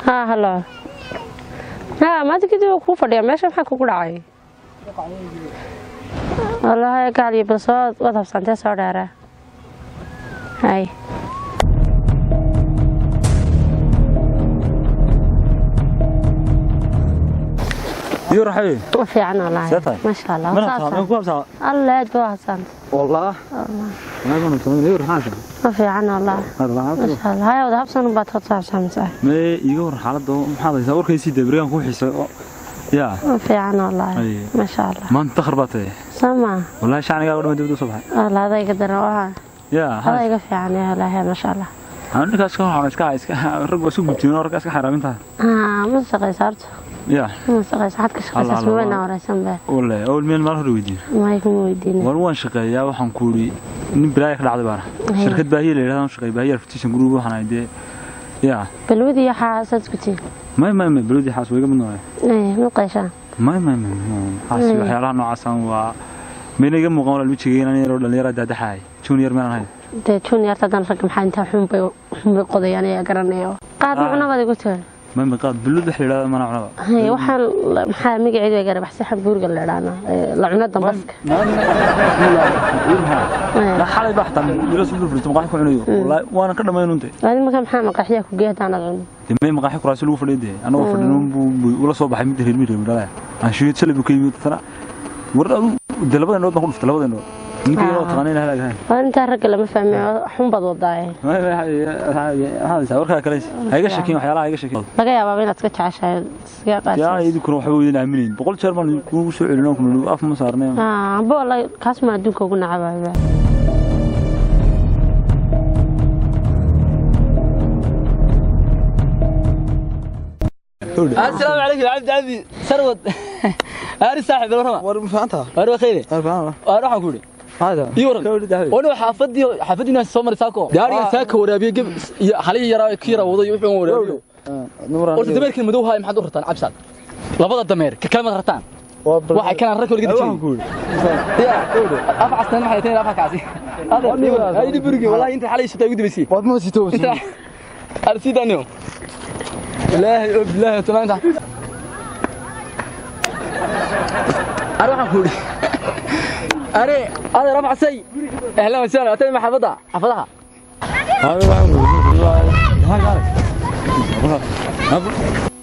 Haa, halo. Haa, maanta kadib waa kuu fadhiya meesha, maxaa kugu dhacay? Wallaahi gaal iyo bal soo waad habsantee, soo dheeraa. Hay. Iyo raxay. U fiican wallaahi. See tahay? Maasha Allah. Mana habsaan ku habsaa. Alla aad baa habsanta. Wallah. Ma kuna iyo raxay. U fiican wallaahi. Hada. Maasha Allah. Haya, wada habsan baad hor habsantaa. Me iga war xaaladda, maxaad haysaa warkaysi debrigan ku xiisay ya? U fiican wallaahi. Ay. Maasha Allah. Maanta takhar baad tahay. Sama. Wallahi shacniga dhan dibadda soo baxay. Allah adayga daran waxa. Ya. Adayga fiican ya wallaahi, maasha Allah. Aan ninkaas ka waxaan iska rag waa isu gubtiin oo rag iska xaraaminta. Haa, ma shaqaysa horta? Ya. Ma shaqaysa, xad ka shaqaysa? Allah, weyna Allah. Waraysan ba. Wallahi awal meel maal hore weydiin. May kuma weydiin. War waan shaqeeyaa, waxaan ku yiri nin bilaaya ka dhacday baana. Ay. Shirkad baahiye la yiraahdo shaqeey, baahiye furtisan group waxaan ahay dee ya. Balwadii waxaa saad ku tii. May balwadii xaas way iga mid noqday. Ee, ma qayshaa? May xaas waxyaalaha noocaas aan waa mayna iga muuqan walaal, wejiga inaan yaroo dhalinyaro daadaxaay junior meel ahayn. Dee junior hadan rag maxaa intaa xun bay qodayaan ayaa garanaya. Qaad Ah. macna baad igu tiri. May qaad balwad wax la yiraahdo mana cunaba. Hay, waxaan maxaa magaceedu ay garab saxan buurga la dhaana la cuno dambaska. La xalay baa xataa ila soo fadhiisto maqaaxi ku cunayo, wallahi waana ka dhamayn untay. Adi marka maxaa maqaaxiya ku geeya hadaan cuno? Dee may maqaaxi kuraasi lagu fadhiyo, dee anagoo fadhino buu ula soo baxay mid reer mid reer dhalaya aan shiid shalay buu ka yimid tana. War adu dee labada indhood baan ku dhuftay, labada indhood ninka yaroo taqaanay ilaah laga hayn. Waa intaa ragga lama fahmay, xun baad wadaaye. Maxaa haysaa warkaa kale? Ha iga shakin waxyaalaha, ha iga shakin. Laga yaabaa inaad iska jeceshahay iska yaa qaadsays. Idinkuna waxba weydin aaminayn, 100 jeer baan kugu soo celino, kuna af ma saarnay. Ah, amba wallahi kaas ma adduunka ugu nacabayo. السلام عليكم يا عبد عبدي سرود هاري صاحب الورما. War ma fahantaa? هاري خيري. War fahan. waxaan ku yidhi Hada. ii waran wani xaafadii inaan soo maray saako gaarigan saaka waraabiye geb iyo halihii yaraa ka yaraa waday wuxuu waraabiyo. Horta dameerkan madow haay maxaad u rataan cabsaad labada dameer ka kale maad rataan waxay kanaan rag kale Waxaan gadi ku yidhi. ya af castan maxay tahay af kaasi hada ay burgi wallahi inta xalay sitay ugu dambeysay. Waad ma sito. Inta arsiidaniyo ilaahay oo bilaahi tamaanta are waxaan ku yidhi are adeer af casay ahlan wasahlan atay ma xaafadda xaafadaha. Hada waxaan ku yidhi.